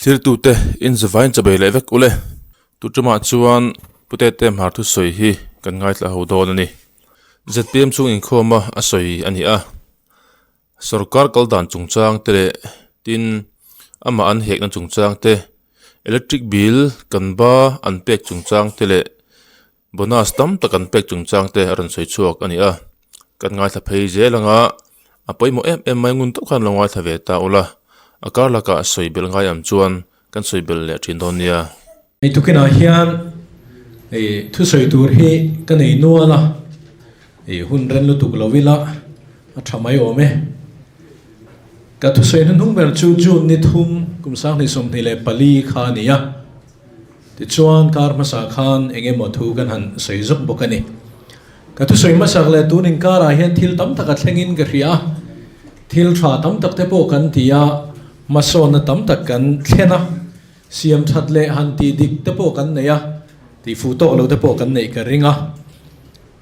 Thlirtute inzavain chabei leh vek ule. Tuṭumah chuan Putete hmar thusawi hi kan ngaithla ho dawn a ni. Zpm chung inkhawma a sawi a ni a. Sorkar kal dan chungchang te leh tin amah an hekna chungchang te, electric bill kan ba an pek chungchang te leh bonus tam tak an pek chungchang te a rawn sawi chhuak a ni a. Kan ngaithla phei zel anga a pawimawh em em mai ngun tawh khan lo ngaithla ve ta ula, a kar lakah sawi belh ngai ang chuan kan sawi belh leh thin dawn nia. Hei tukinah hian ih thusawi tur hi ka nei nual a, ih hun ren lutuk lo ila a tha mai awm e. Ka thusawi hnuhnung ber chu June ni thum kum 2024 kha a ni a, tichuan kar hmasa khan eng emaw thu kan han sawi zawk bawk a ni. Ka thusawi hmasak leh tun inkarah hian thil tam tak a thlengin ka hria a, thil tha tam tak te pawh kan ti a, hmasawnna tam tak kan thlen a. Siam that leh han tih dik te pawh kan nei a, tih fuh tawk lo te pawh kan neih ka ring a.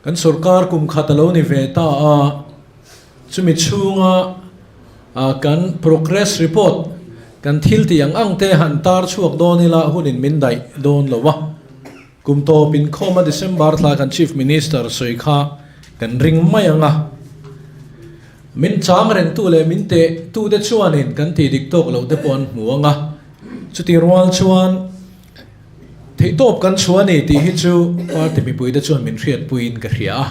Kan sorkar kum khat a lo ni ve ta a, chumi chhunga kan progress report, kan thil tih ang ang te han tar chhuak dawn ila hunin min daih dawn lo a. Kum tawp inkhawma December thla kan Chief Minister sawi kha kan ring mai ang a. Min chang rengtu leh min teh tute chuanin kan tih dik tawk loh te pawh an hmu ang a. Chutih rual chuan theihtawp kan chhuah a ni tih hi chu party mipuite chuan min hriatpuiin ka hria a.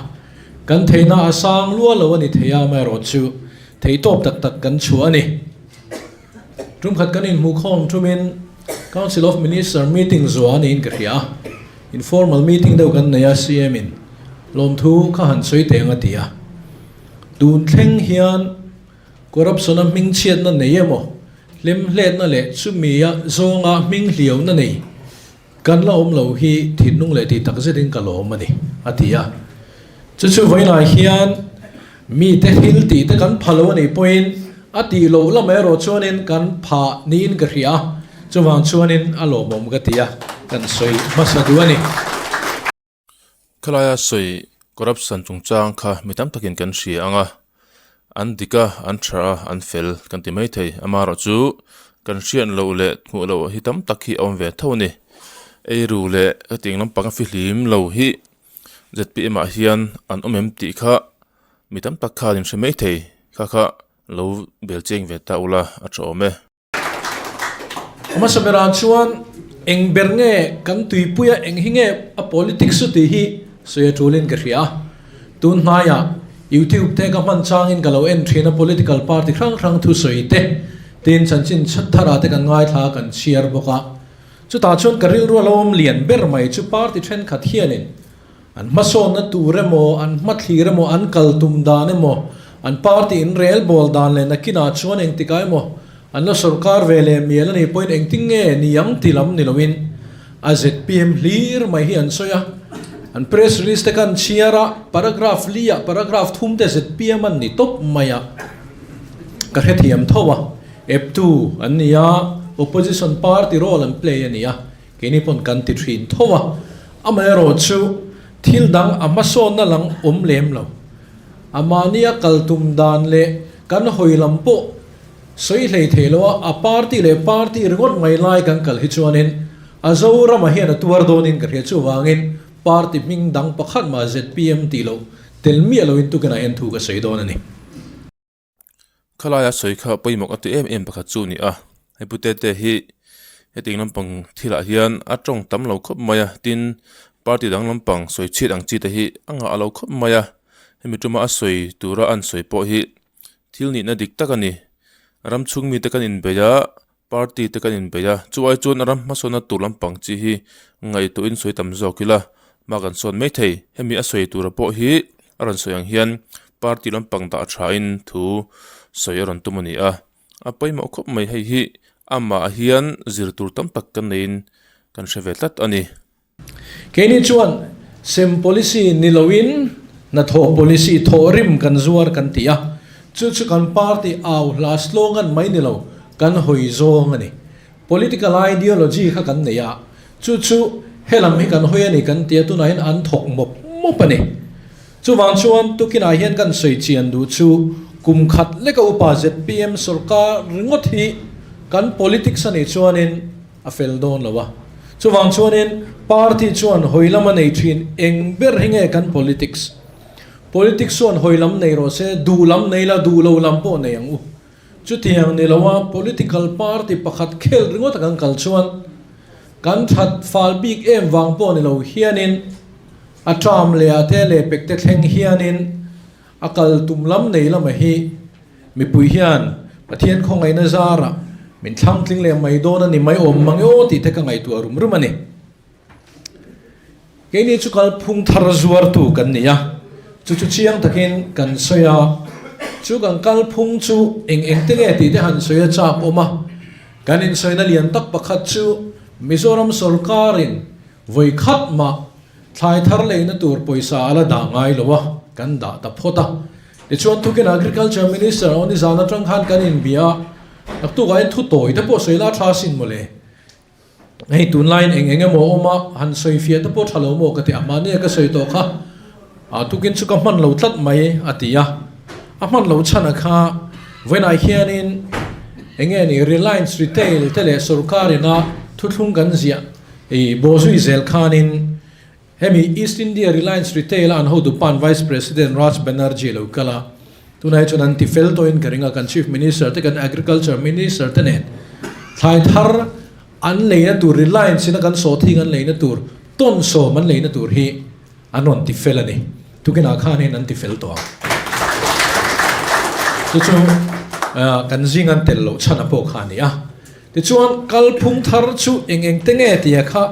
Kan theihna a sang lua lo a ni thei a, amaherawhchu theihtawp tak tak kan chhuah a ni. Tumkhat kan inhmuhkhawm tumin Council of Minister meeting zuah a niin ka hria a. Informal meeting deuh kan nei a, CM in lawmthu kha han sawi teh ang a ti a. Tun thleng hian corruption a hmingchhiatna nei emaw, hlemhletna leh chumia zawnga hminghliauna nei kan la awm lo hi thinlung leh tih tak zetin ka lawm a ni, a ti a. Chu chu vawiinah hian mite thil tih te kan pha lo a nih pawhin a tih loh lamah erawh chuanin kan pha niin ka hria a, chuvang chuanin a lawmawm ka ti a, kan sawi hmasa duh a ni. Khalaia sawi corruption chungchang kha mi tam takin kan hria ang a, an dik a, an tha a, an fel kan ti maithei. Amaherawh chu kan hriat loh leh hmuh loh hi tam tak hi a awm ve tho a ni. Eiru leh hetiang lampang a fihlim lo hi zpm ah hian an awm em tih kha mi tam tak khan in hre maithei. Kha kha lo bel cheng ve ta ula a tha awm e. Hmasa berah chuan eng ber nge kan tuipuia eng hi nge a politics chu tih hi sawi a tulin ka hria a. Tun hnaiah YouTube te ka hman changin ka lo en thin a political party hrang hrang thusawi te tin chanchin thara te kan ngaithla a kan chhiar bawk a. Chutah chuan ka rilru a lo awm lian ber mai chu party thenkhat hianin An hmasawnna tur emaw, an hmathlir emaw, an kal tum dan emaw, an party in rel bawl dan leh nakinah chuan engtikah emaw an la sorkar ve leh mial a nih pawhin engtin nge ni ang ti lam ni loin a zpm hlir mai hi an sawi a. An press release te khan chhiar a, paragraph li ah paragraph thum te zpm an ni tawp mai a, ka hrethiam tho a, eptu an ni a, opposition party role an play a ni a. Keini pawn kan ti thin tho a, amaherawhchu thil dang a hmasawnna lang awm lem lo. A mahnia kal tum dan leh kan hawi lam pawh sawi hlei thei lo a, a party leh party ringawt mai lai kan kal hi chuanin a Zorama hian a tuar dawnin ka hria. Chuvangin party hming dang pakhat mah zpm tih loh tel miah loin tukinah hian thu ka sawi dawn a ni. Khalaia sawi kha pawimawh a ti em em pakhat chu a ni a, hei putete hi hetiang lampang thilah hian a tawng tam lo khawp mai a, tin party dang lampang sawi chhiat ang chi te hi a ngah lo khawp mai a, hemi tuma a sawi tura an sawi pawh hi thil nihna dik tak a ni, ram chhung mite kan inbei a, party te kan inbei a, chu ai chuan ram hmasawnna tur lampang chi hi ngaihtuahin sawi tam zawk ila hma kan sawn mai thei, hemi a sawi tura pawh hi a rawn sawi ang hian party lampang dah thain thu sawi a rawn tum a ni a, a pawimawh khawp mai hei hi amah hian zir tur tam tak kan neiin kan hre ve tlat a ni. Keini chuan sem policy ni loin hnathawh policy thawhrim kan zuar kan ti a, chu chu kan party au hla slogan mai ni lo kan hawi zawng a ni. Political ideology kha kan nei a, chu chu helam hi kan hawi a ni kan ti a, tunah hian an thawk mawp mawp a ni. Chuvang chuan tukinah hian kan sawi chian duh chu kum khat leka upa zpm sorkar ringawt hi. Kan politics a nih chuanin a fel dawn lo a. Chuvang chuanin party chuan hawi lam a nei thin eng ber hi nge kan politics? Politics chuan hawi lam nei rawh se, duh lam nei la, duh lo lam pawh nei ang u. Chutiang ni loa political party pakhat khel ringawt a kan kal chuan kan that fal bik em vang pawh ni lo hianin a term leh a te leh pek te thleng hianin a kal tum lam nei lama hi mipui hian Pathian khawngaihna zarah min thlang tling leh mai dawn a ni mai awm mang e aw tih te ka ngaihtuah rum rum a ni. Keini chu kalphung thar zuartu kan ni a, chu chu chiang takin kan sawi a, chu kan kalphung chu eng eng te nge tih te han sawi a chak awm a. Kan insawina lian tak pakhat chu Mizoram sawrkarin vawi khat mah thlai thar leina tur pawisa a la dah ngai lo a, kan dah ta phawt a. Tichuan tukin Agriculture Minister Oni zan atang khan kan inbia a, naktukah hian thu tawi te pawh sawi la tha asin mawle. Hei tunlaiin eng eng emaw a awm a, han sawi fiah te pawh tha lo maw ka ti a, mahni a ka sawi tawh kha a tukin chu ka hman lo tlat mai a ti a, a hman lo chhan a kha vawiinah hianin eng nge ni Reliance Retail te leh sorkar ina thuthlung kan ziah ih bawhzui zel khanin Hemi East India Reliance Retail a an hotu pan Vice President Raj Banerjee lo kal a, tunah hi chuan an ti fel tawhin ka ring a, kan Chief Minister te kan Agriculture Minister te nen thlai thar an leina tur Reliance in a kan sawhthing an leina tur tawn sawm an leina tur hi an rawn ti fel a ni. Tukinah khanin an ti fel tawh ang. Chu chu kan zing an tel loh chhan a pawh kha a ni a. Tichuan kalphung thar chu eng eng te nge tia kha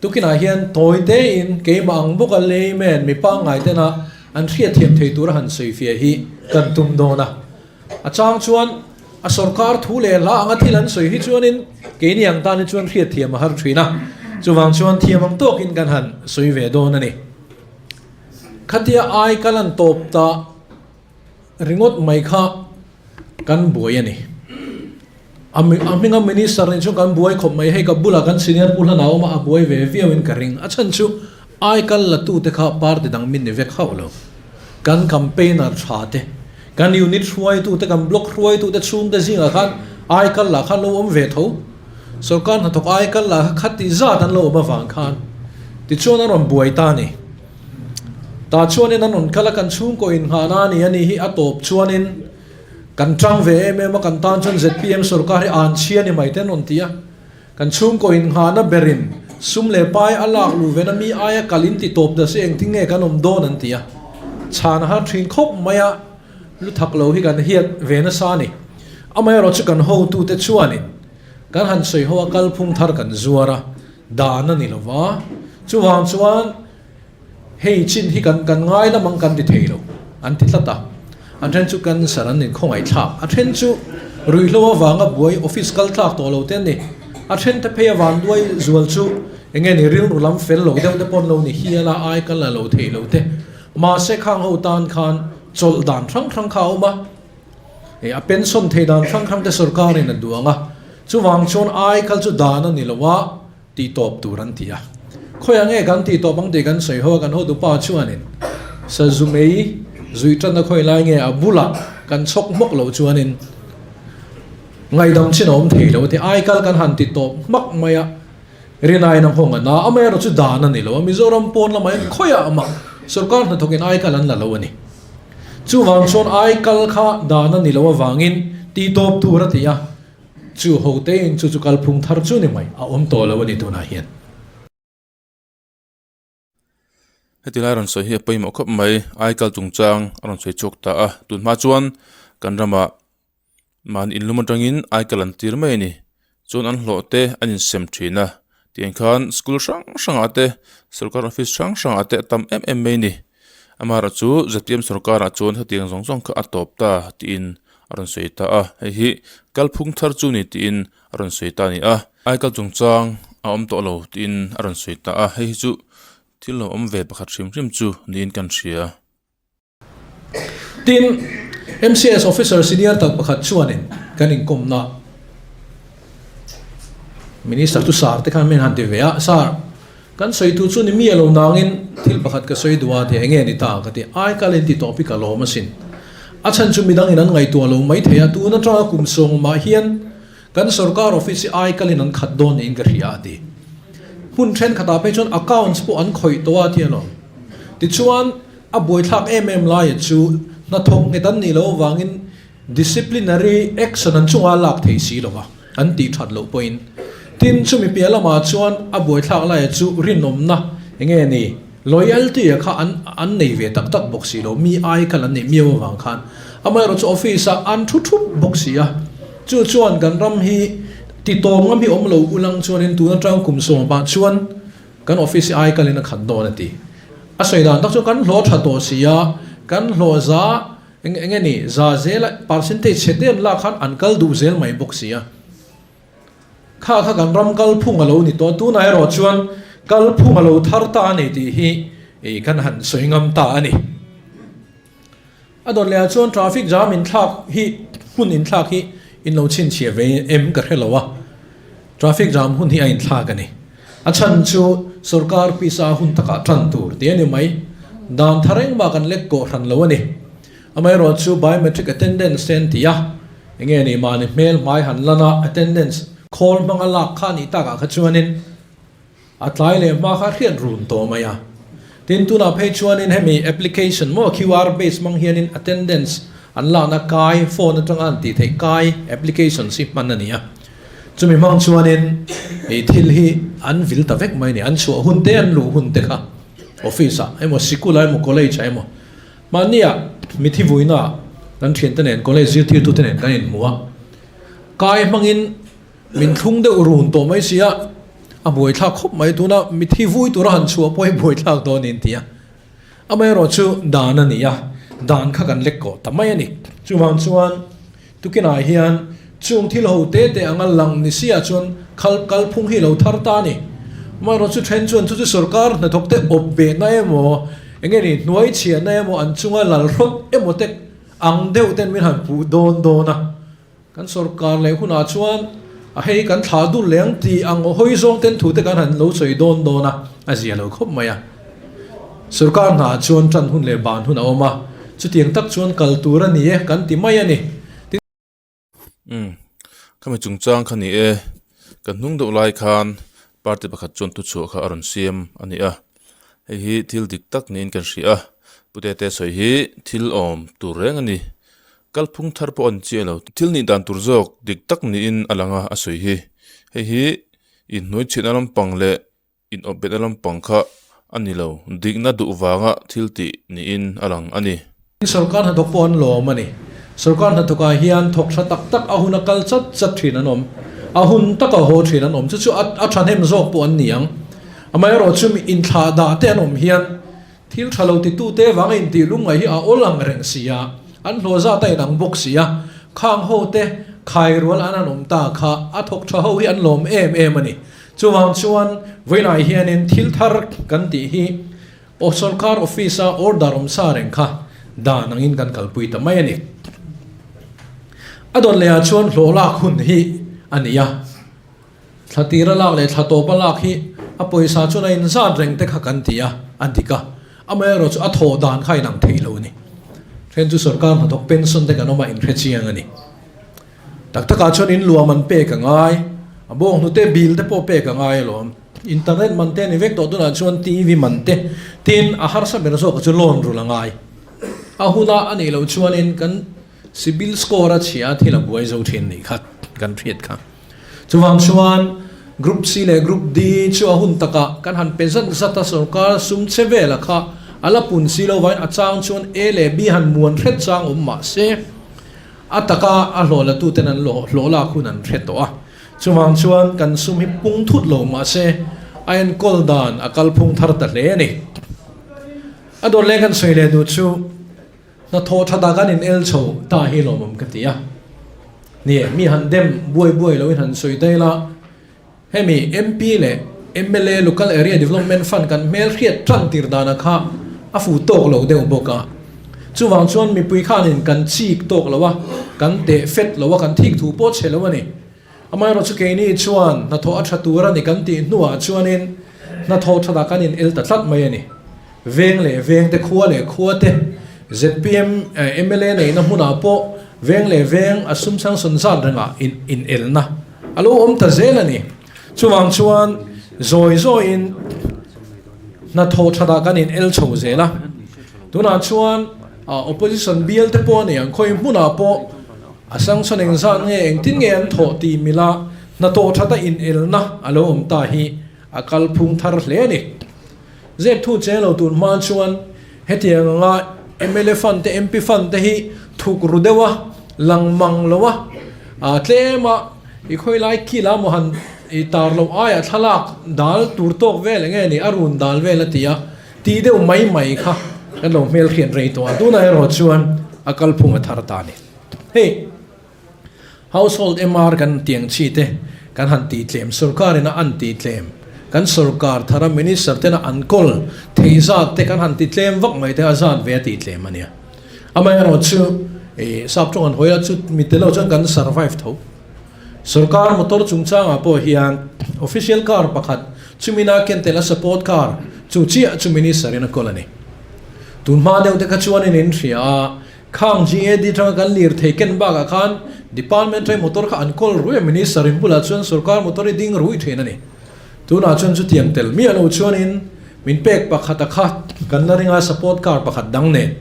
Tukinah hian tawi tein keimah ang bawka layman mi pangngai tena an hriatthiam thei tura han sawifiah hi kan tum dawn a. A chang chuan a sorkar thu leh hla anga thil an sawi hi chuanin keini ang tan hi chuan hriatthiam a har thin a, chuvang chuan thiam ang tawkin kan han sawi ve dawn a ni. Khatia ai ka lan tawp ta ringawt mai kha kan buai a ni. A hminga minister nih chuan kan buai khawp mai, hei ka bulah kan senior pu hlan a awm a, a buai ve viau in ka ring. A chhan chu aikal la tute kha party dang min ni vek hauh lo. Kan campaigner tha te, kan unit hruaitute, kan block hruaitute chhungte zingah khan aikal lah khan lo awm ve tho. Sorkar hnathawk aikal lah kha khati zat an lo awm avang khan tichuan a rawn buai ta a ni. Tah chuanin an rawn kal a, kan chhungkaw innghahna a ni a nih hi a tawp chuanin kan tang ve em em a, kan tan chuan zpm sorkar hi an chhia ni mai te an rawn ti a. Kan chhungkaw innghahna berin sum leh pai a lak luh vena mi aia kal in ti tawp ta se engtin nge kan awm dawn an ti a. Chhan a har thin khawp mai a, lu thak lo hi kan hiat ve nasa a ni. Amaherawhchu kan hotute chuanin kan han sawi ho a, kalphung thar kan zuar a, dan a ni lo va, chuvang chuan hei chin hi kan kan ngai lam ang kan ti thei lo an ti tlat a, a then chu cancer an inkhawngaih thlak, a then chu ruihhlo avanga buai office kal tlak tawh lo te an ni, a then te phei avan duai zual chu eng nge ni rilru lam fel lo deuh te pawh an lo ni hial a, ai kal la lo thei lo te, mahse khang ho tan khan chawlh dan hrang hrang kha a awm a. Hei a pension thei dan hrang hrang te sorkar in a duang a, chuvang chuan ai kal chu dan a ni lo a, tih tawp tur an ti a. Khawiah nge kan tih tawp ang tih kan sawi ho a, kan hotupa chuanin sazu mei zui tanna khawi lai nge a bulah kan chhawk hmawk loh chuanin ngaihdam chin a awm thei lo a ti. Ai kal kan han ti tawp hmak mai a, rinaiin a nghawng a na, amaherawh chu dan a ni lo a, Mizoram pawn lamah hian khawiah mah sorkar hnathawkin ai kal an la lo a ni. Chuvang chuan ai kal kha dan a ni lo avangin tih tawp tur a ti a, chu ho tein chu chu kalphung thar chu ni mai a awm tawh lo a ni tunah hian. Heti lai rawn sawi hi a pawimawh khawp mai, ai kal chungchang a rawn sawi chhuak ta a, tunhma chuan kan ramah Mahni inlum atangin aikal an tir mai a ni. Chuan an hlawh te an insem thin a. Tiang khan school hrang hrangah te sorkar office hrang hrangah te a tam em em mai a ni. Amaherawh chu zpm sorkarah chuan hetiang zawng zawng kha a tawp ta tiin a rawn sawi ta a. Hei hi kalphung thar chu ni tiin a rawn sawi ta a ni a. Aikal chungchang a awm tawh lo tiin a rawn sawi ta a. Hei hi chu thil lo awm ve pakhat hrim hrim chu niin kan hria. Tin, MCS Officer senior tak pakhat chuanin kan inkawmna Minister chu Sir te khan min han ti ve a, Sir, kan sawitu chu ni mi a lo nangin thil pakhat ka sawi duh a ti enge ni ta ka ti, ai kal in ti tawp hi ka lawm asin. A chhan chu midangin an ngaihtuah lo mai thei a, tun atanga kum sawngmah hian. Kan sorkar office hi ai kalin an khat dawn niin ka hria a ti. Hmun thenkhatah phei chuan accounts pawh an khawih tawh a ti alawm. Tichuan, a buaithlak em em laia chu hnathawk nghet an nih loh avangin disciplinary action an chunga lak thei si lo va, an tih that loh pawhin. Tin, chumi piah lamah chuan a buaithlak laia chu rinawmna enge ni? Loyalty a kha an an nei ve tak tak bawk si lo, mi ai kal an neih miau avang khan. Amaherawhchu office ah an thu thup bawk si a, chu chuan kan ram hi ti tawm ngam hi awm lo ulang chuanin tun atang kum sawmah chuan kan office hi ai kalin a khat dawn a ti. A sawi dan tak chu kan hlawh tha tawh si a, kan hlawh za eng enge ni za zela percentage chhe te an lak khan an kal duh zel mai bawk si a. Kha kha kan ram kalphung a lo ni tawh, tunah erawh chuan kalphung a lo thar ta a ni tih hi kan han sawi ngam ta a ni. A dawt lehah chuan traffic jam inthlak hi hun inthlak hi in lo chhinchhiah ve em ka hre lo a, traffic jam hun hi a inthlak a ni. A chhan chu sorkar pisa hun takah tan tur tih a ni mai, dan thar engmah kan lek kawh hran lo a ni. Amaherawhchu biometric attendance te an ti a, enge ni mahni hmel hmai han lan a attendance khawl hmanga lak kha a nih takah kha chuanin a tlai leh hma kha hriat run tawh mai a. Tin, tunah phei chuanin hemi application maw QR base hmang hianin attendance an lakna kai phone atanga an tih theih kai applications hi hman a ni a. Chumi hmang chuanin ei thil hi an vil ta vek mai a ni, an chhuah hun te an luh hun te kha office ah emaw sikul ah emaw college ah emaw Mahnia mithi vuina kan thiante nen college zirtirtute nen kan inhmu a, kai hmangin min thlung deuh run tawh mai sia, a buaithlak khawp mai tuna mithi vui tura han chhuah pawh hi buaithlak dawn niin ti a. Amaherawhchu dan a ni a, dan kha kan lek kawh ta mai a ni. Chuvang chuan tukinah hian chung thil ho te te anga lang ni sia chuan khal kalphung hi lo thar ta a ni. Amaherawhchu then chuan chu chu sorkar hnathawk te awp behna emaw enge ni hnuai chhiahna emaw an chunga lal hrawt emaw te ang deuh ten min han puh dawn dawn a. Kan sorkar leh hunah chuan a hei kan thlah dul leh ang tih ang aw hawi zawng ten thu te kan han lo sawi dawn dawn a, a zia lo khawp mai a. Sorkar hnaah chuan tan hun leh ban hun a awm a, chutiang tak chuan kal tur a ni e kan ti mai a ni. Tin. Umm, khami chungchang kha ni e, kan hnung deuh lai khan party pakhat chuan thuchhuah kha a rawn siam a ni a, hei hi thil dik tak niin kan hria a, Pu Tete sawi hi thil awm tur reng a ni. Kalphung thar pawh an chiah lo. Thil nih dan tur zawk dik tak niin a lang a, a sawi hi. Hei hi inhnuai chhiatna lampang leh inawpbetna lampang kha a ni lo. Dikna duh vanga thil tih niin a lang a ni. Sorkar hnathawk pawh an lawm a ni. Sorkar hnathawkah hian thawk tha tak tak a hun a kal chat chat thin an awm. A hun taka haw thin an awm. Chu chu a thahnem zawk pawh an ni ang. Amaherawhchu mi inthlahdah te an awm hian Thil tha lo titute vanga intih lungngaih hi a awl ang reng si a, an hlawh zat a inang bawk si a, khang hote khai rual an han awm ta kha a thawk tha ho hi an lawm em em a ni. Chuvang chuan vawiinah hianin thil thar kan tih hi sorkar office a order awm sa reng kha dan angin kan kalpui ta mai a ni. A dawn lehah chuan hlawh lak hun hi a ni a. Thla tir a lak leh thla tawp a lak hi a pawisa chuan a inzat reng te kha kan ti a, a dik a. Amaherawh chu a thawh dan kha a inang thei lo a ni. Then chu sorkar hnathawk pension te kan awm a inhre chiang a ni. Tak takah chuan in luam an pek a ngai, a bawng hnute bill te pawh pek a ngai alawm. Internet man te a ni vek tawh tunah chuan TV man te, tin a harsa ber zawk chu loan rulh a ngai. A huna a nih loh chuanin kan CIBIL score a chhia a thil a buai zo thin nih kha kan hriat kha. Chuvang chuan Group C leh Group D chu a hun takah kan han pe zat zat a, sorkar sum che vela kha a la pun si lo vain a chang chuan A leh B han muan hret chang awm mah se a taka a hlawh la tuten an hlawh lak hun an hre tawh a. Chuvang chuan kan sum hi pung thut lo mah se a enkawl dan a kalphung thar ta hle a ni. A dawt leh kan sawi leh duh chu. Hnathawh tha tak an in el chho ta hi lawmawm ka ti a. Ni e, mi han dem buai buai loin han sawi daih la, hemi MP leh mla Local Area Development Fund kan hmel hriat tan tir dana kha a fu tawk lo deuh bawk a. Chuvang chuan mipui khanin kan chik tawk lo a, kan teh fet lo a, kan thik thu pawh chhe lo a ni. Amaherawhchu keini chuan hnathawh a tha tur a ni kan tih hnuah chuanin hnathawh thatah kan in el ta tlat mai a ni. Veng leh veng te, khua leh khua te, zpm mla neihna hmunah pawh veng leh veng a sum changsawn zat rengah in elna. a lo awm ta zel a ni. Chuvang chuan zawi zawiin hnathawh thatah kan in el chho zel a. Tunah chuan opposition bial te pawh a ni ang, khawi hmunah pawh a sanction engzat nge engtin nge an thawh tih mila hnathawh thata in elna a lo awm ta hi a kalphung thar hle a ni. Zep thu cheng lo tur hma chuan hetiang anga mla fund te MP fund te hi thuk ru deuh a, lang mang lo a, tlem a i khawi lai kil a maw han i tar loh aiah thlalak dal tur tawk vel eng nge ni a run dal vel a ti a, tih deuh mai mai kha kan lo hmelhriat rei tawh a, tunah erawh chuan a kalphung a thar ta a ni. Hei. Household MR kan tiang chi te kan han tih tlem, sorkar in a an tih tlem, kan sorkar thara minister tena an kawl thei zat te kan han ti tlem vak mai te a zat ve a tih tlem a nia. Amaherawh chu ih sap tawng an hawi a chu mi tel lo chuan kan survive tho. Sorkar motor chungchangah pawh hian official car pakhat chumina ken tel a support car chu chiah chu minister in a kawl a ni. Tun hma deuh te kha chuan in inhria a, Khang GAD atanga kan lirthei ken bakah khan Department atangin motor kha an kawl rui a, Minister in bulah chuan sorkar motor hi ding rui thin a ni. Tunah chuan chutiang tel miah lo chuanin min pek pakhat a kha kan la ring a, support car pakhat dang nen.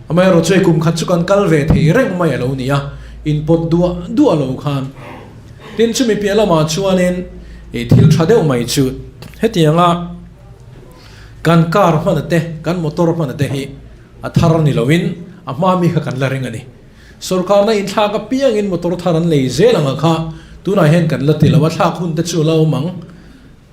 Amaherawh chu hei kum khat chu kan kal ve thei reng mai a lo ni a, inpawt duah duah lo khan. Tin, chumi piah lamah chuanin ih thil tha deuh mai chu hetianga kan car hmana te, kan motor hmana te hi, A thar ni loin a hma mi kha kan la ring a ni. Sorkarna inthlak apiangin motor thar an lei zel ang a kha tunah hian kan la ti lo a, thlak hun te chu la awm ang.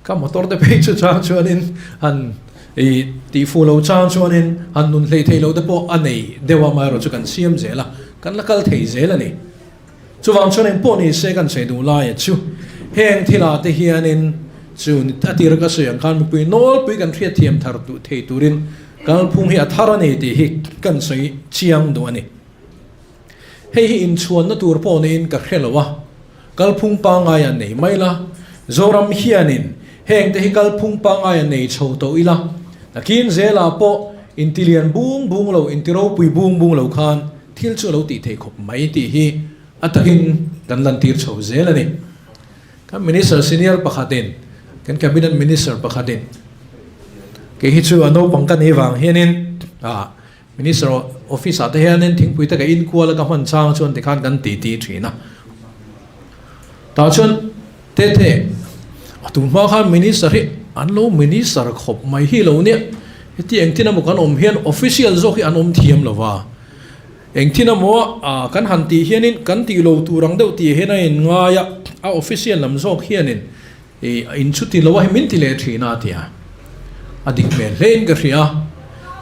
Ka motor te phei chu chang chuanin han i tihfuh lo chang chuanin han nun hlei thei lo te pawh a nei deuh a, amaherawh chu kan siam zel a, kan la kal thei zel a ni. Chuvang chuan engpawh ni se kan sawi duh laia chu heng thilah te hianin chu a tir ka sawi ang khan mipui nawlpui kan hriatthiam thar duh thei turin kalphung hi a thar a ni tih hi kan sawi chiang duh a ni. Hei hi inchhuanna tur pawh niin ka hre lo a, kalphung pangngai a nei mai la, Zoram hianin heng te hi kalphung pangngai a nei chho tawh ila, nakin zelah pawh intilian bung bung lo, intiropui bung bung lo khan Thil chu a lo tih theih khawp mai tih hi a takin kan lantir chho zel a ni. Kan Minister senior pakhatin, kan Cabinet Minister pakhatin kei hi chu a naupang ka nih vang hianin ah Minister office ah te hianin thingpui te ka inkual a ka hman chang chuan tikhan kan titi thin a. Tah chuan Tete, a tun hma khan Minister hi an lo Minister khawp mai hi lo nia, heti engtin emaw kan awm hian official zawk hi an awm thiam lo va, engtin emaw kan han tih hianin kan tih lo tur ang deuh tih hian a inngai a, a official lam zawk hianin in chuti lo a hi min ti leh thin a tia, a dik hmel hlein ka hria.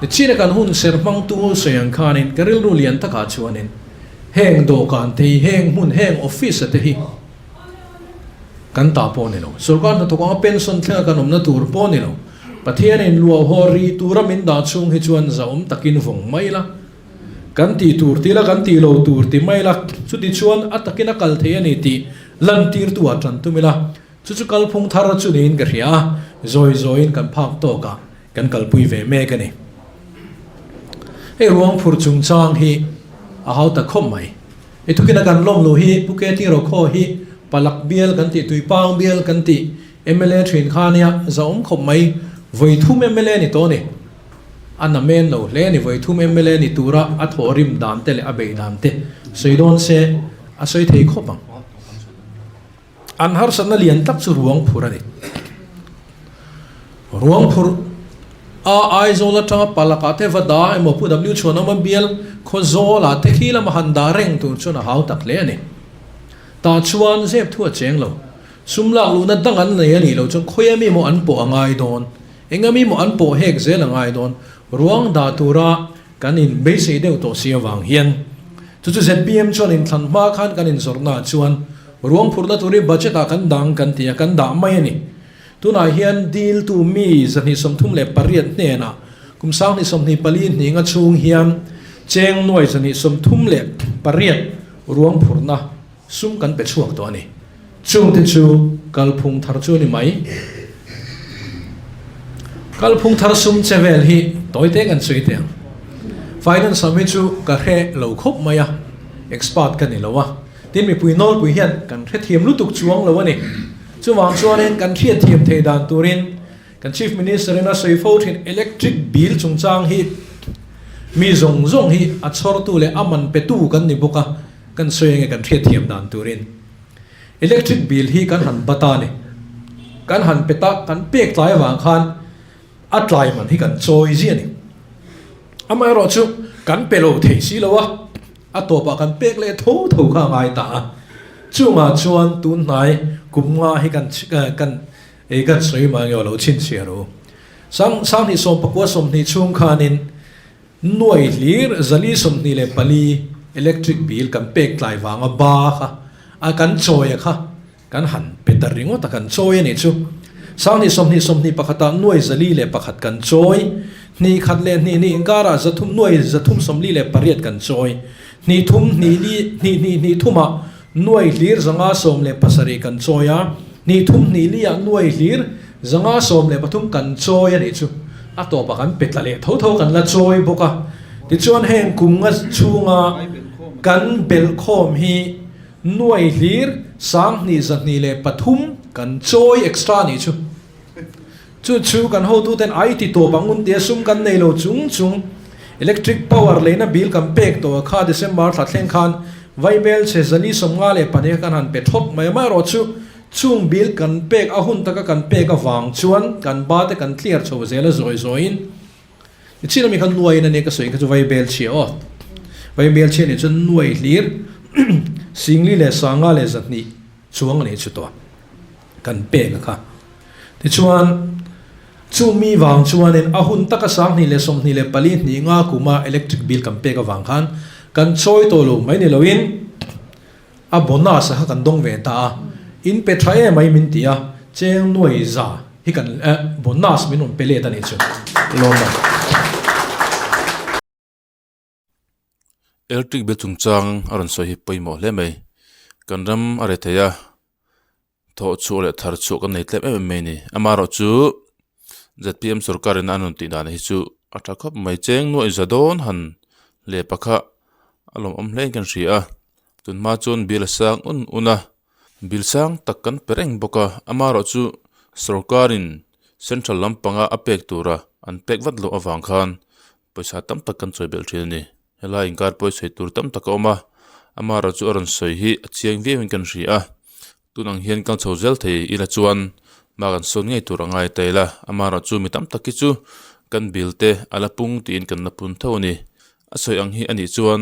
Nichina kan hun ser hmangtu sawi ang khanin ka rilru lian takah chuanin heng dawhkan te hi, heng hmun, heng office te hi, Kan ta pawh a ni lo. Sorkar hnathawk anga pension thlenga kan awmna tur pawh a ni lo. Pathianin luahhaw ri tura min dah chhung hi chuan zahawm takin vawng mai la. Kan tih tur ti la, kan tih lo tur ti mai la. Chuti chuan a takin a kal thei a ni tih lantirtu ah tan tum ila. Chu chu kalphung thar chu niin ka hria a, zawi zawiin kan phak tawkah kan kalpui ve mek a ni. Hei ruang phur chungchang hi a hau ta khawp mai. I thukina kan lawm lo hi Pu Keti Rawkhaw hi Palak bial kan tih Tuipang bial kan tih mla thin kha nia zahawm khawp mai Vawithum mla ni tawh a ni. A na men lo hle a ni Vawithum mla ni tura a thawhrim dan te leh a beih dan te sawi dawn se a sawi thei khawp ang. An harsatna lian tak chu ruang phur a ni. Ruang phur a Aizawl atanga Palakah te va dah emaw Pu W Chhuanawma bial Khawzawlah te khi lama han dah reng tur chuan a hau tak hle a ni. Tah chuan zep thu a cheng lo. Sum lak luhna dang an nei a nih loh chuan khawi ami maw an pawh a ngai dawn? Eng ami maw an pawh hek zel a ngai dawn? Ruang dah tura Kan in beisei deuh tawh si avang hian chu chu zpm chuan inthlan hma khan kan inzawrhnaah chuan ruang phurhna tur hi budget ah kan dang kan ti a, kan dah mai a ni. Tunah hian diltu mi 238 hnenah kum 2024 hninga chhung hian cheng nuai 238 ruang phurhna sum kan pe chhuak tawh a ni. Chungte chu kalphung thar chu a ni mai. Kalphung thar sum che vel hi tawi te kan sawi teh ang. Finance lam hi chu ka hre lo khawp mai a, expert ka ni lo a. Tin, mipui nawlpui hian kan hrethiam lutuk chuang lo a ni. Chuvang chuanin kan hriatthiam theih dan turin kan Chief Minister in a sawi fo thin electric bill chungchang hi mi zawng zawng hi a chhawrtu leh a man petu kan ni bawk a, kan sawi ange kan hriatthiam dan turin. Electric bill hi kan han bat a ni. Kan han pet a, kan pek tlai avang khan a tlai man hi kan chawi zia a ni. Amaherawhchu kan pe lo thei si lo a, a tawpah kan pek leh tho tho kha a ngai ta a. Chungah chuan tun hnai kum nga hi kan kan ei kan sawi mah nge aw lo chhinchhiah ru. Sang Sanghnih sawmpakua 20 chhung khanin Nuai hlir 424 electric bill kan pek tlai vanga ba kha a kan chawi a kha kan han pe ta ringawt a kan chawi a nih chu. Sanghnih 20 21 ah nuai 401 kan chawi, hnih khat leh hnih hnih inkarah zathum nuai 348 kan chawi, hnih thum hnih li hnih hnih hnih thumah nuai hlir 517 kan chawi a, hnih thum hnih li ah nuai hlir 513 kan chawi a nih chu. A tawpah kan pe tla leh tho tho kan la chawi bawk a. Tichuan heng kum nga chhunga kan belhkhawm hi nuai hlir 2203 kan chawi extra a nih chu. Chu chu kan hotuten ai ti tawp ang un tia sum kan nei lo chung chung electric power leina bill kan pek tawh a kha December thla thleng khan Vaibel chhe 454 kha kan han pe thawt mai a, amaherawhchu chung bill kan pek a hun taka kan pek avang chuan kan ba te kan clear chho zel a zawi zawiin nichin ami kha nuaiin ania ka sawi kha chu Vaibel chhia aw Vaibel chhia nih chuan nuai hlir singli leh sanga leh 200 chuang a nih chu tawh kan pek a kha. Tichuan, chu mi vang chuanin a hun taka 2024 hnih nga kuma electric bill kan pek avang khan kan chawi tawh lo mai ni loin a bonus a kha kan dawng ve ta a, in pe tha em mai min ti a, cheng nuai za hi kan bonus min rawn pe let a nih chu. Lawm a. Electric bill chungchang a rawn sawi hi pawimawh hle mai. Kan ram a reh thei a, thawh chhuah leh thar chhuah kan nei tlem em em mai a ni. Amaherawhchu zpm sorkar in a rawn tih dan hi chu a tha khawp mai. Cheng nuaih za dawn han leh pakhat a lawmawm hle in kan hria a, tunhma chuan bill a sang un un a, bill sang tak kan pe reng bawk a. Amaherawhchu sorkar in central lampanga a pek tura an pek vat loh avang khan Pawisa tam tak kan chawi belh thin a ni. Helai inkar pawh sawi tur tam tak a awm a, amaherawh chu a rawn sawi hi a chiang viau in kan hria a, tun ang hian kal chho zel thei ila chuan hma kan sawn ngei tur a ngai ta ila, amaherawh chu mi tam tak hi chu kan bill te a la pung tiin kan la pun tho a ni. A sawi ang hi a nih chuan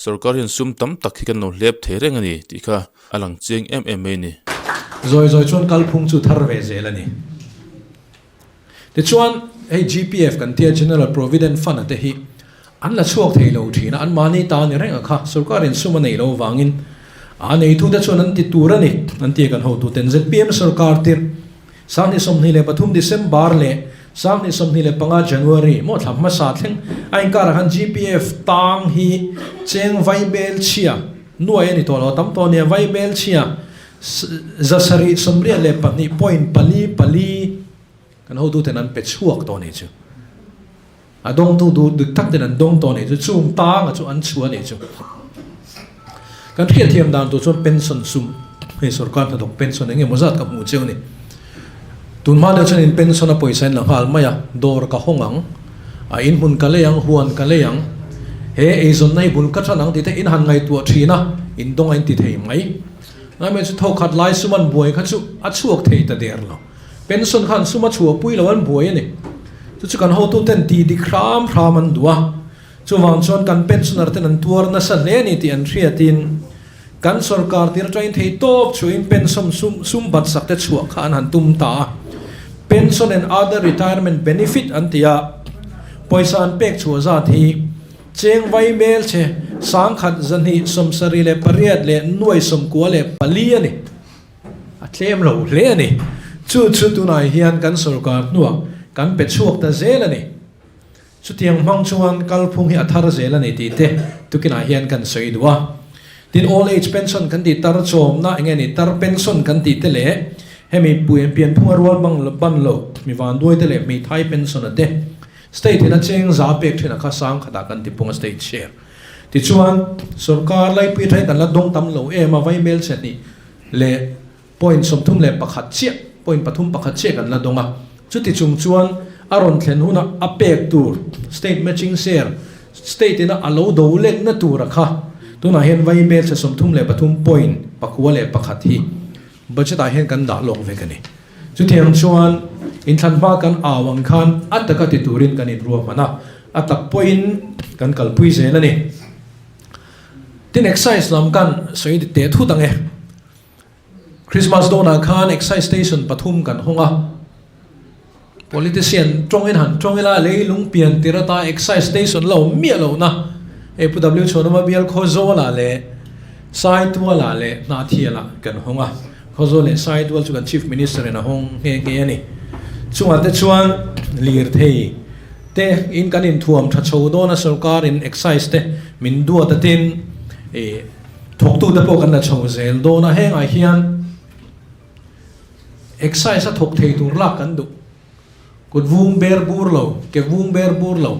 sorkar hian sum tam tak hi kan lo hlep thei reng a ni tih kha a lang chiang em em mai a ni. Zawi zawi chuan kalphung chu thar ve zel a ni. Tichuan, hei GPF kan tia General Provident Fund a te hi an la chhuak thei lo thin a, anmahni ta ni reng a kha, sorkarin sum a nei lo vangin a neitute chuan an ti tur a ni, an ti a kan hotuten. Zpm sorkar tirh 2023 December leh 2025 January maw thla hmasa thleng a inkarah khan GPF tang hi cheng vaibel chhia nuai a ni tawh lo, a tam tawh a nia, vaibel chhia 782 point pali pali kan hotuten an pe chhuak tawh a nih chu. A dawngtu duh dik tak ten an dawng tawh a nih chu. Chung tanga chu an chhuah a nih chu. Kan hriatthiam dan tur chuan pension sum, hei sorkar hnathawk pension eng emaw zat ka hmuh chiang a ni. Tun hma deuh chuan in pension a pawisa in la nghal mai a, dawr ka hawng ang, a in hmun ka lei ang, huan ka lei ang, he eizawnna hi bul ka tan ang tih te in han ngaihtuah thin a, in dawng a in ti thei mai. Ngaimai chu thawkhat lai sum an buai kha chu a chhuak thei ta der lo. Pension khan sum a chhuahpui lo an buai a ni. Chu chu kan hotuten tih dik hram hram an duh a. Chuvang chuan kan pensioner ten an tuar nasa hle a ni tih an hriatin kan sorkar tir atangin thei tawp chhuahin pension sum sum bat sak te chhuah kha an han tum ta a. Pension and other retirement benefit an ti a, pawisa an pek chhuah zat hi Cheng vai mel che 1000 278 leh nuai 94 a ni. A tlem lo hle a ni. Chu chu tunah hian kan sorkar hnuah kan pe chhuak ta zel a ni. Chutiang hmang chuan kalphung hi a thar zel a ni tih te tukinah hian kan sawi duh a. Tin, old age pension kan tih tar chawmna eng nge ni tar pension kan tih te leh hemi pianphunga rual ban lo mi vanduai te leh hmeithai pension a te. State in a cheng za pek thin a kha sang khatah kan tipung a state share. Tichuan, sorkar laipui atangin kan la dawng tam lo em a, vaimel chhe hnih leh point 31 chiah, point pathum pakhat chiah kan la dawng a. Chuti chung chuan a rawn thlen huna a pek tur state matching share, state ina a lo do letna tura kha tunah hian vaimel chhe 33 point pakua leh pakhat hi budget ah hian kan dah lawk vek a ni. Chutiang chuan inthlan hma kan au ang khan a taka ti turin kan inruahman a, a tak pawhin kan kalpui zel a ni. Tin excise lam kan sawi teh thut ang e. Christmas dawnah khan excise station pathum kan hawng a, politician tawngin han tawng ila leilung pian tir ata excise station la awm miah lohna hei Pu W Chhuanawma bial Khawzawlah leh Saitualah leh Hnahthialah kan hawng a, Khawzawl leh Saitual chu kan Chief Minister in a hawng nghe nghe a ni. Chungah te chuan lirthei te in kan inthuam tha chho dawn a sorkar in excise te min duat atin ih thawktute pawh kan la chho zel dawn a, hengah hian Excise a thawk thei tur lak kan duh. Kut vung ber bur lo, ke vung ber bur lo,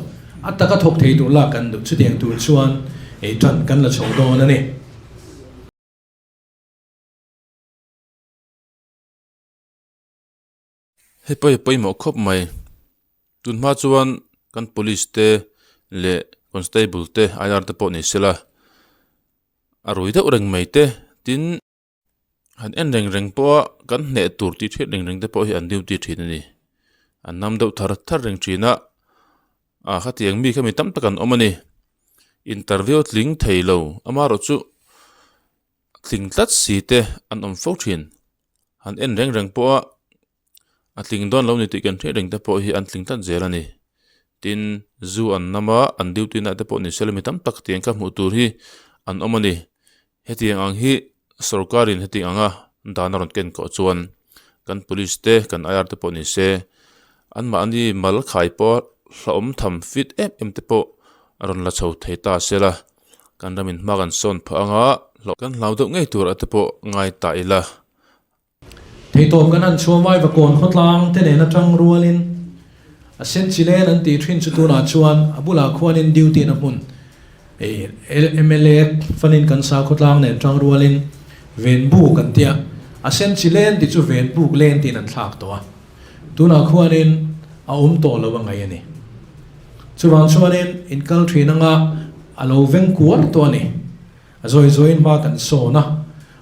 a taka thawk thei tur lak kan duh. Chutiang tur chuan ei tan kan la chho dawn a ni. Hei pawh hi pawimawh khawp mai. Tunhma chuan kan police te leh constable te IR te pawh ni sela a rui deuh reng mai te tin. Han en reng reng pawh a kan hneh tur tih hriat reng reng te pawh hi an duty thin a ni an nam deuh thar thar reng thin a ah khatiang mi kha mi tam tak an awm a ni interview tling thei lo amaherawh chu tling tlat si te an awm fo thin han en reng reng pawh a. A tling dawn lo ni tih kan hriat reng te pawh hi an tling tlat zel a ni. Tin, zu an nam a, an duty na te pawh ni se la mi tam tak tiang kha hmuh tur hi an awm a ni. Hetiang ang hi sorkarin hetiang anga dan a rawn ken kawh chuan kan police te kan IR te pawh ni se anmahni mal khai pawh hlauhawm tham fit em em te pawh a rawn la chho thei ta se la, kan ramin hma kan sawn phah anga hlauh kan hlau deuh ngei tur ah te pawh ngai ta ila. Theitawp kan han chhuah mai va kawn khawtlang te nen atang rualin a sen chi len an tih thin chu tunah chuan a bulah khuanin duty na hmun mla fanin kan sa khawtlang nen tang rualin ven buk an tia a sen chi len tih chu ven buk len tiin an thlak tawh a tunah khuanin a awm tawh lo a ngaih a ni chuvang chuanin inkal thin anga a lo veng kuar tawh a ni. A zawi zawiin hma kan sawn a,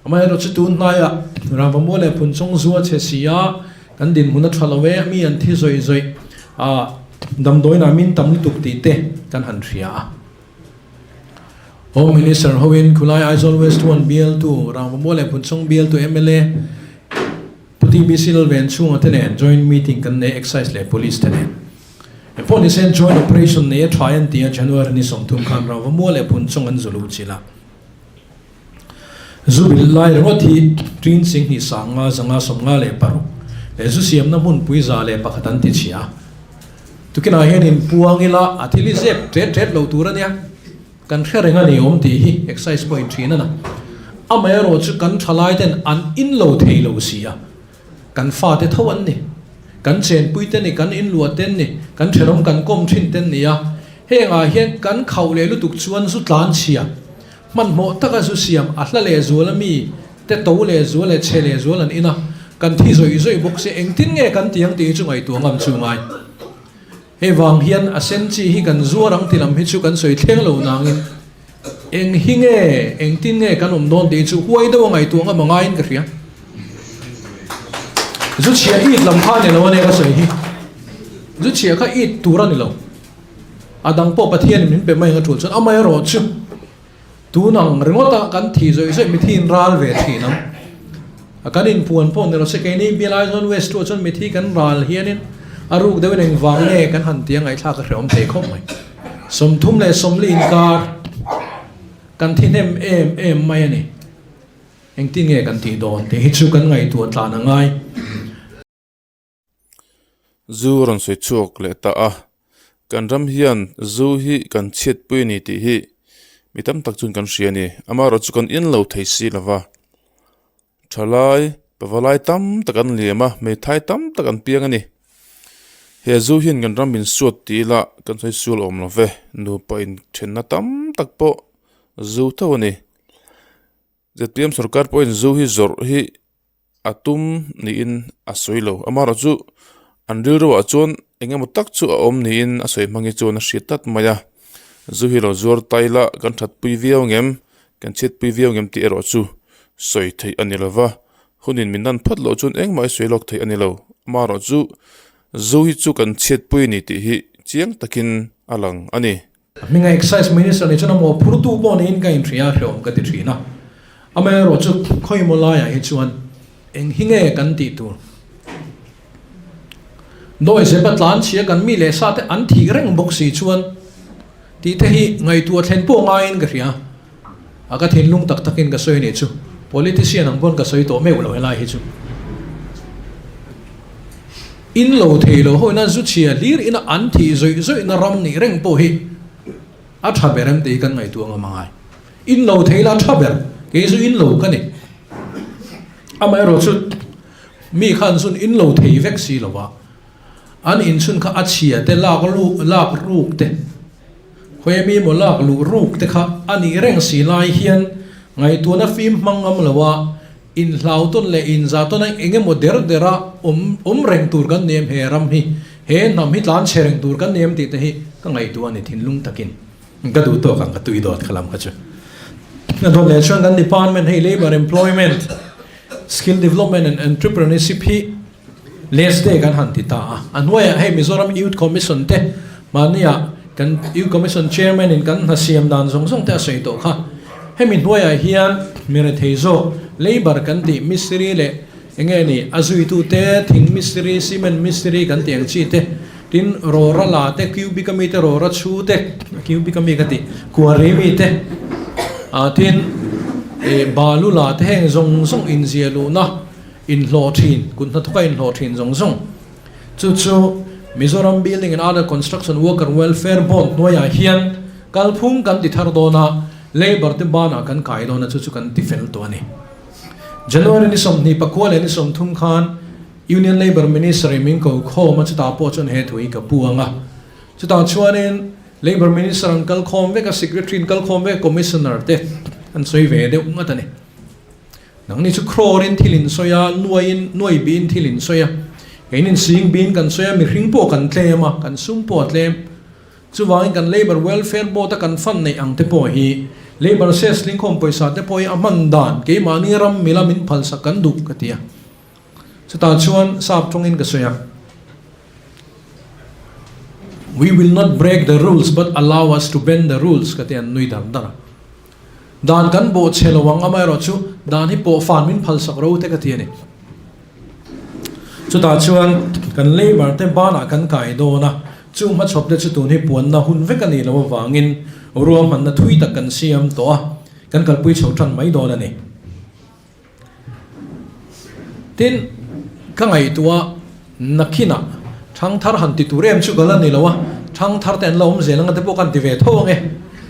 amaherawh chu tun hnaiah Ramvamua leh Phunchawng zua chhe si a, kan dinhmun a tha lo e, mi an thi zawih zawih a, damdawiinah min tam lutuk tih te kan han hria a. Home Minister hoin khulai Aizawl West 1 bialtu, Ramvamua leh Phunchawng bialtu mla Pu TBC Lalven chhunga te nen joint meeting kan nei Excise leh Police te nen. Engpawh ni se joint operation nei a tha en tia January ni 30 khan Rauva leh Phunchawng an zu luh chilh a. Zu bil lai ringawt hi Ṭin Singhnih sanga zanga 56 leh zu siamna hmunpui 101 an ti chhia. Tukinah hian inpuang ila a thil hi zep ṭet ṭet lo tur a nia. Kan hre reng a ni awm tih hi excise pawhin ṭhin a na. Amaherawh chu kan ṭhalai ten an in lo thei lo si a, kan fate tho an ni, kan chenpui te ni, kan inluah ten ni, kan ṭhenawm kan kawm ṭhin ten ni a, hengah hian kan khauh leh lutuk chuan zu tlan chhia, hmanhmawh taka zu siam a hla leh zual a mi te to leh zual leh chhe leh zual an in a, kan thi zawih zawih bawk si, engtin nge kan ti ang tih hi chu ngaihtuah ngam chu ngai. Hei vang hian a sen chi hi kan zuar ang ti lam hi chu kan sawi thleng lo nangin eng hi nge, engtin nge kan awm dawn tih hi chu huai deuh a ngaihtuah ngam a ngaiin ka hria. Zu chhia it lam kha a ni lo a nia ka sawi hi. Zu chhia kha it tur a ni lo. A dang pawh Pathianin min pe mai ang a tul chuan amaherawh chu tun ang ringawt a kan thih zawih zawih mithi in ral ve thin ang. A kan inpuan pawh ni lo se keini bial Aizawl West tu ah chuan mithi kan ral hianin a ruk deuhin engvang nge kan han tia ngaihthlak a hrehawm thei khawp mai. 34 inkar kan thi hnem em em mai a ni. Engtin nge kan tih dawn tih hi chu kan ngaihtuah tlan a ngai. Zu a rawn sawi chhuak leh ta a, kan ram hian zu hi kan chhiatpui a ni tih hi mi tam tak chuan kan hria a ni. Amaherawh chu kan in lo thei si lo va, thalai pavalai tam tak an liam a, hmeithai tam tak an piang a ni. He zu hian kan ram insuat ti ila kan sawi sual awm lo ve, nupa inthenna tam tak pawh zu tho a ni. Zpm sorkar pawhin zu hi zawrh hi a tum niin a sawi lo. Amaherawhchu an rilruah chuan eng emaw tak chu a awm niin a sawi hmang hi chuan a hriat tlat mai a. Zu hi lo zuar ta ila kan thatpui viau ang em, kan chhiatpui viau ang em tih erawh chu sawi theih a ni lo va. Hunin min dan phawt loh chuan engmah hi sawi lawk theih a ni lo. Amaherawhchu zu hi chu kan chhiatpui a ni tih hi chiang takin a lang a ni. Hminga Excise Minister nih chuan a mawhphurtu pawh niin ka inhria a hrehawm ka ti thin a. Amaherawhchu khawimaw laiah hi chuan eng hi nge kan tih tur? Dawi zepa tlan chhia kan mi leh sa te an thih reng bawk si chuan tih te hi ngaihtuah thlen pawh ngaiin ka hria a, ka thinlung tak takin ka sawi nih chu politician ang pawn ka sawi tawh meuh lo helai hi chu. In lo thei lo ho ina zu chhia hlir ina an thih zawih zawihna ram nih reng pawh hi a tha ber em tih hi kan ngaihtuah ngam angai. In lo thei la tha ber, kei zu in lo ka ni. Amaherawhchu mi khan zun in lo thei vek si lo va, an inchhun kha a chhia te lak lu lak ruk te, khawi mi maw lak luh ruk te kha a nih reng si lai hian ngaihtuahna fim hmang ngam lo a, Inhlau tawn leh inzah tawn a eng emaw der der a awm awm reng tur kan ni em he ram hi, he hnam hi tlan chhe reng tur kan ni em tih te hi ka ngaihtuah a ni thinlung takin ka duh tawk ang ka tui dawt kha lam kha chu. A dawt leh chuan kan department hei Labour Employment, Skill Development and Entrepreneurship hi last day kan han ti ta a, a hnuaiah hei Mizoram Youth Commission te mahniah kan Youth Commission Chairman in kan hna siam dan zawng zawng te a sawi tawh kha. Hemi hnuaiah hian mi rethei zawk labour kan tih mistiri leh eng nge ni a zuitu te thing mistiri, cement mistiri kan tih ang chi te, tin rawra la te, cubic a mi te rawra chhu te, cubic a mi ka tih quarry mi te, ah tin ih balu la te heng zawng zawng inziah luhna inhlawh thin, kut hnathawka inhlawh thin zawng zawng. Chu chu Mizoram Building and Other Construction Worker Welfare Board hnuaiah hian kalphung kan ti thar dawn a, Labour te banah kan kai dawn a, chu chu kan ti fel tawh a ni. January ni 24 leh ni 30 khan Union Labour Minister in min ko khawm a, chutah pawh chuan he thu hi ka pu ang a. Chutah chuanin Labour Minister an kal khawm vek a, Secretary an kal khawm vek a, Commissioner te an sawi ve deuh ngat a ni. Nangni chu crore in thil in sawi a, nuai in, nuai bi in thil in sawi a, kein in sing bi in kan sawi a, mihring pawh kan tlem a, kan sum pawh a tlem. Chuvangin kan Labour Welfare Board a kan fund neih ang te pawh hi, Labour Cess lingkhawm pawisa te pawh hi a hman dan keimahni ram mila min phalsak kan duh ka ti a. Chutah chuan sap tawngin ka sawi a, We will not break the rules but allow us to bend the rules ka ti a, an nui dar dar a. Dan kan bawh chhe lo ang, amaherawhchu dan hi pawh fan min phalsak ro te ka ti a ni. Chutah chuan kan labour te banah kan kai dawn a, chung hmachhawp te chu tun hi puanna hun vek a nih loh avangin ruahmanna thui tak kan siam tawh a, kan kalpui chho tan mai dawn a ni. Tin, ka ngaihtuah nakhinah thangthar han ti tur em chu ka la ni lo a, thangthar te an la awm zel anga te pawh kan ti ve tho ang e.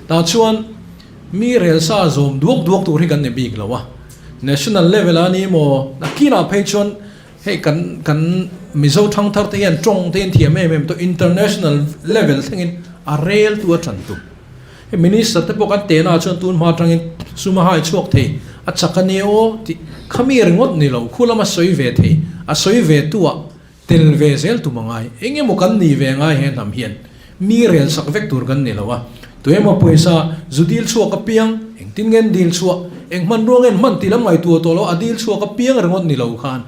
Tah chuan mi rel sa zawm duak duak tur hi kan ni bik lo a, national level a ni maw, nakinah phei chuan hei kan kan Mizo thangthar te hian tawng te in thiam em em tawh international level thlengin a rel tu a tan tu. Hei minister te pawh kan tehna ah chuan tun hma atangin sum a hai chhuak thei, a chak a nia aw tih kha mi ringawt ni lo, khu lama sawi ve thei, a sawi ve tu ah tel ve zel tum a ngai. Eng emaw kan ni ve ngai he hnam hian mi rel sak vek tur kan ni lo a, tu emaw pawisa zu dil chhuak apiang engtin nge an dil chhuah, eng hmanrua nge an hman tih lam ngaihtuah tawh lo, a dil chhuak apiang ringawt ni lo khan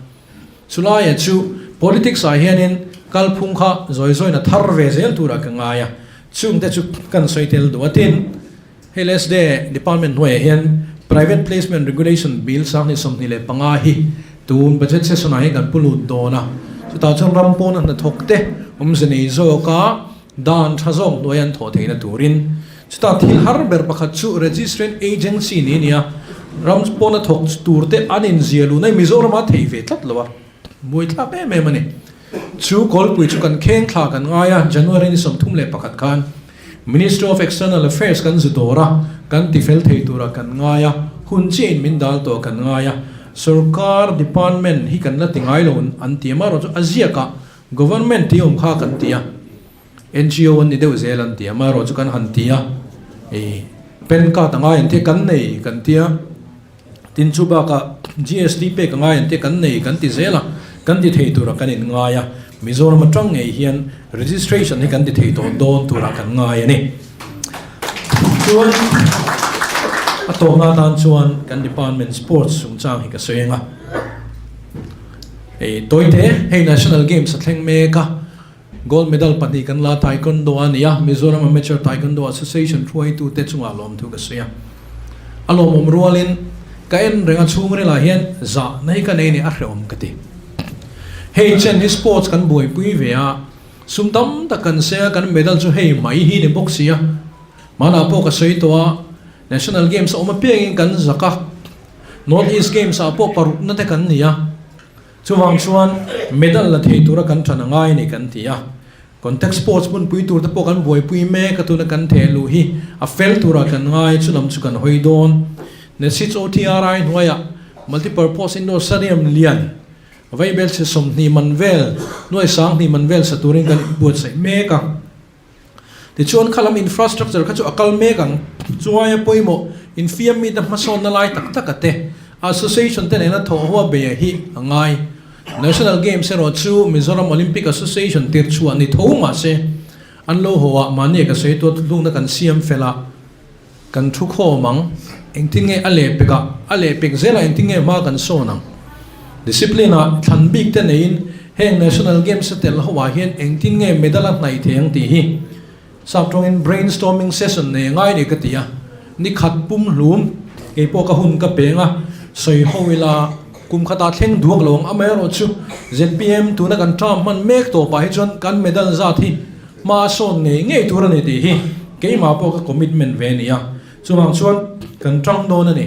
Chulaia chu politics ah hianin kalphung kha zawi zawiin a thar ve zel turah ka ngai a, chungte chu kan sawi tel duh a. Tin, hei LSD department hnuaiah hian Private Placement Regulation Bill 2025 hi tun budget session ah hian kan pu lut dawn a, chutah chuan ram pawna hnathawk te awmze nei zawka dan tha zawk hnuai an thawh theihna turin chutah thil har ber pakhat chu registration agency ni nia ram pawna thawk tur te an inzia luh na Mizoram a thei ve tlat lo a, buaithlak em em a ni. Chu kawlpui chu kan kheng thla kan ngai a, January ni 31 khan Ministry of External Affairs kan zu dawr a, kan tifel thei tura kan ngai a, hun chiah in min dal tawh kan ngai a, sorkar department hi kan la ti ngai lo an ti a, amaherawhchu a ziakah. Government tih awm kha kan ti a, NGO an ni deuh zel an ti a, amaherawhchu kan han ti a, ih pen card a ngai an tia kan nei kan ti a, tin chu bakah GST pek a ngai an tia kan nei kan ti zel a, kan ti thei turah kan inngai a, Mizoram atang ngei hian registration hi kan ti thei tawh dawn turah kan ngai a ni. Chuan a tawpna atan chuan kan department sports chungchang hi ka sawi ang a. Hei tawite hei National Games a thleng mek a, Gold medal pahnih kan la Taekwondo a ni a, Mizoram Amateur Taekwondo Association hruaitute chungah lawmthu ka sawi a. A lawmawm rualin ka en reng a chhungrilah hian zahna hi ka nei a ni a hrehawm ka ti. Hei chen hi sports kan buaipui ve a, sum tam tak kan seng a kan medal chu hei mai hi ni bawk si a. Hmanah pawh ka sawi tawh a, National Games a awm apiangin kan zak a, North East Games ah pawh parukna te kan ni a, chuvang chuan medal la thei tura kan tan a ngai a ni kan ti a. Contact sports hmunpui tur te pawh kan buaipui mek a, tuna kan theh luh hi a fel turah kan ngai, chu lam chu kan hawi dawn. Nesits OTRI hnuaiah Multipurpose Indoor Stadium lian vaibel chhe 20 man vel, nuai 2000 man vel sa turin kan inbuatsaih mek a. Tichuan kha lam infrastructure kha chu a kal mek ang. Chuaia pawimawh infiam mite hmasawnna lai tak taka te association te nena thawh hoa beia hi a ngai. National Games erawh chu Mizoram Olympic Association tir chhuah ni tho mahse an lo haw ah mahni ka sawi tuah tlukna kan siam fel a, kan thu khawm ang. Engtin nge a lehpek ah, a lehpek zel ah engtin nge hma kan sawn ang? Discipline ah thlan bik te neiin heng National Games a tel ho ah hian engtin nge medal a hnaih thei ang tih hi sap tawngin brainstorming session nei a ngai ni ka ti a. Ni khat pum hlum keipawh ka hun ka peng a, sawi ho ila kum khatah thleng duak lo ang. Amaherawhchu zpm tuna kan term hman mek tawpah hi chuan kan medal zat hi Hma sawn ngei ngei tur a ni tih hi keimah pawh ka commitment ve a ni a, chuvang chuan kan tang dawn a ni.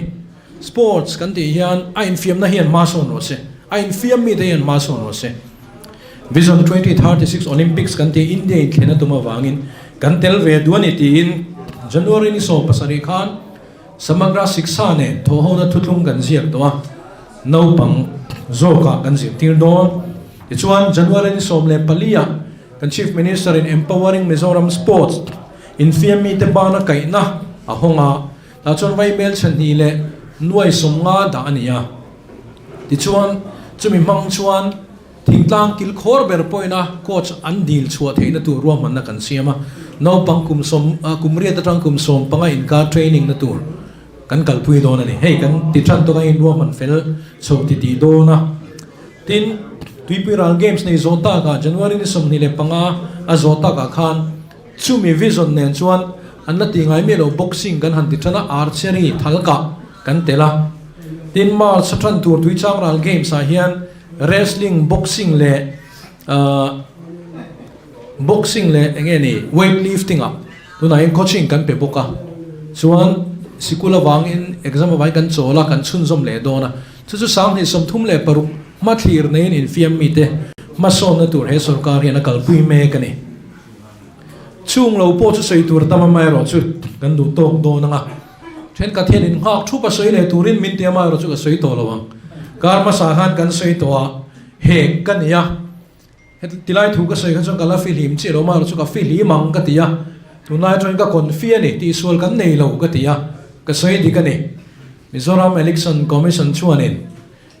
Sports kan tih hian a infiamna hian hma sawn rawh se, a infiam mite hian hma sawn rawh se. Vision 2036 Olympics kan tih India in thlen a tum avangin kan tel ve duh a ni tiin January ni 17 khan Samagra Shiksha nen thawhhona thuthlung kan ziak tawh a, naupang zawkah kan zirtir dawn. Tichuan January ni 14 ah Kan Chief Minister in Empowering Mizoram Sports infiam mite bana kaihna a hawng a, tah chuan vaimel chhe hnih leh nuai 50 dah a ni a. Tichuan, chumi hmang chuan thingtlang kil khawr ber pawhina coach an dil chhuah theihna tur ruahmanna kan siam a, naupang kum sawm kum riat atang kum 15 inkar training na tur kan kalpui dawn a ni. Hei kan ti tan tawk a inruahman fel chho ti tih dawn a. Tin, Tuipui Ral Games nei zawh takah January ni 25 a zawh takah khan chumi vision nen chuan an la ti ngai miah lo boxing kan han ti tan a, archery thalkah kan tel a. Tin, March a tan tur Tuichang Ral Games ah hian wrestling, boxing leh boxing leh eng nge ni weight lifting ah tunah hian coaching kan pe bawk a. Chuan sikul avangin exam avangin kan chawl a, kan chhunzawm leh dawn a. Chu chu 2036 hmathlir neiin infiam mite hmasawnna tur he sorkar hian a kalpui mek a ni. Chung lo pawh chu sawi tur tam amaherawh chu kan duh tawk dawn ang a, thenkhat hian innghak thup a sawi leh turin min ti amaherawh chu ka sawi tawh lo ang. Kar hmasa khan kan sawi tawh a, hek ka ni a. Tilai thu ka sawi kha chuan ka la fihlim chiah lo amaherawh chu ka fihlim ang ka ti a, tunlai atangin ka confi a ni, tihsual kan nei lo ka ti a, ka sawi dik a ni. Mizoram Election Commission chuanin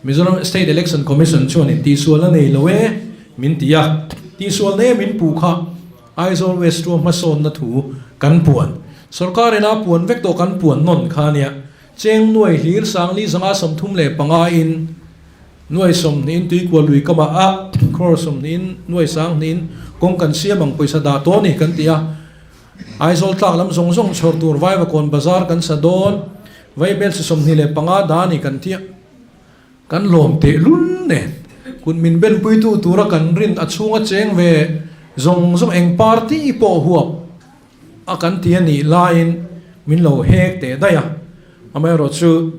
Mizoram State Election Commission chuanin tihsual a nei lo e min ti a, tihsual nei a min puh kha Aizawl West ṭuah hmasawnna thu kan puan. Sorkar ina puan vek tawh kan puan nawn kha ania. Cheng nuai hlir sangli zanga 35 in nuai 20 in tuikual lui kamah a crore 20 in nuai 20 in kawng kan siam ang pawisa dah tawh a ni kan ti a. Aizawl tlak lam zawng zawng chhawr tur Vaivakawn bazar kan sa dawn, Vaibel si 25 da ni kan tih a, kan lawm teh lul nen kut min benpuitu tura kan rin a chhunga cheng ve zawng zawng eng party pawh huap a kan ti a nih laiin min lo hek teh daih a, amaherawhchu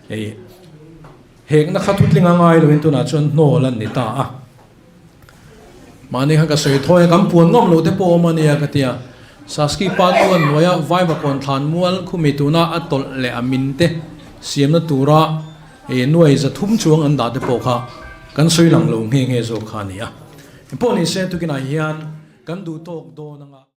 hei hekna kha thutling a ngai loin tunah chuan hnawl an ni ta a. Mahni khan ka sawi thawi a, kan puan ngam loh te pawh awm a nia ka ti a. Saski pa nu an hnuaia Vaivakawn thlan mual khumi tuna a tawlh leh a min te siamna tura nuai 300 chuang an dah te pawh kha kan sawi lang lo nghe nghe zawk kha a ni a. Engpawh ni se tukinah hian kan duh tawk dawn anga.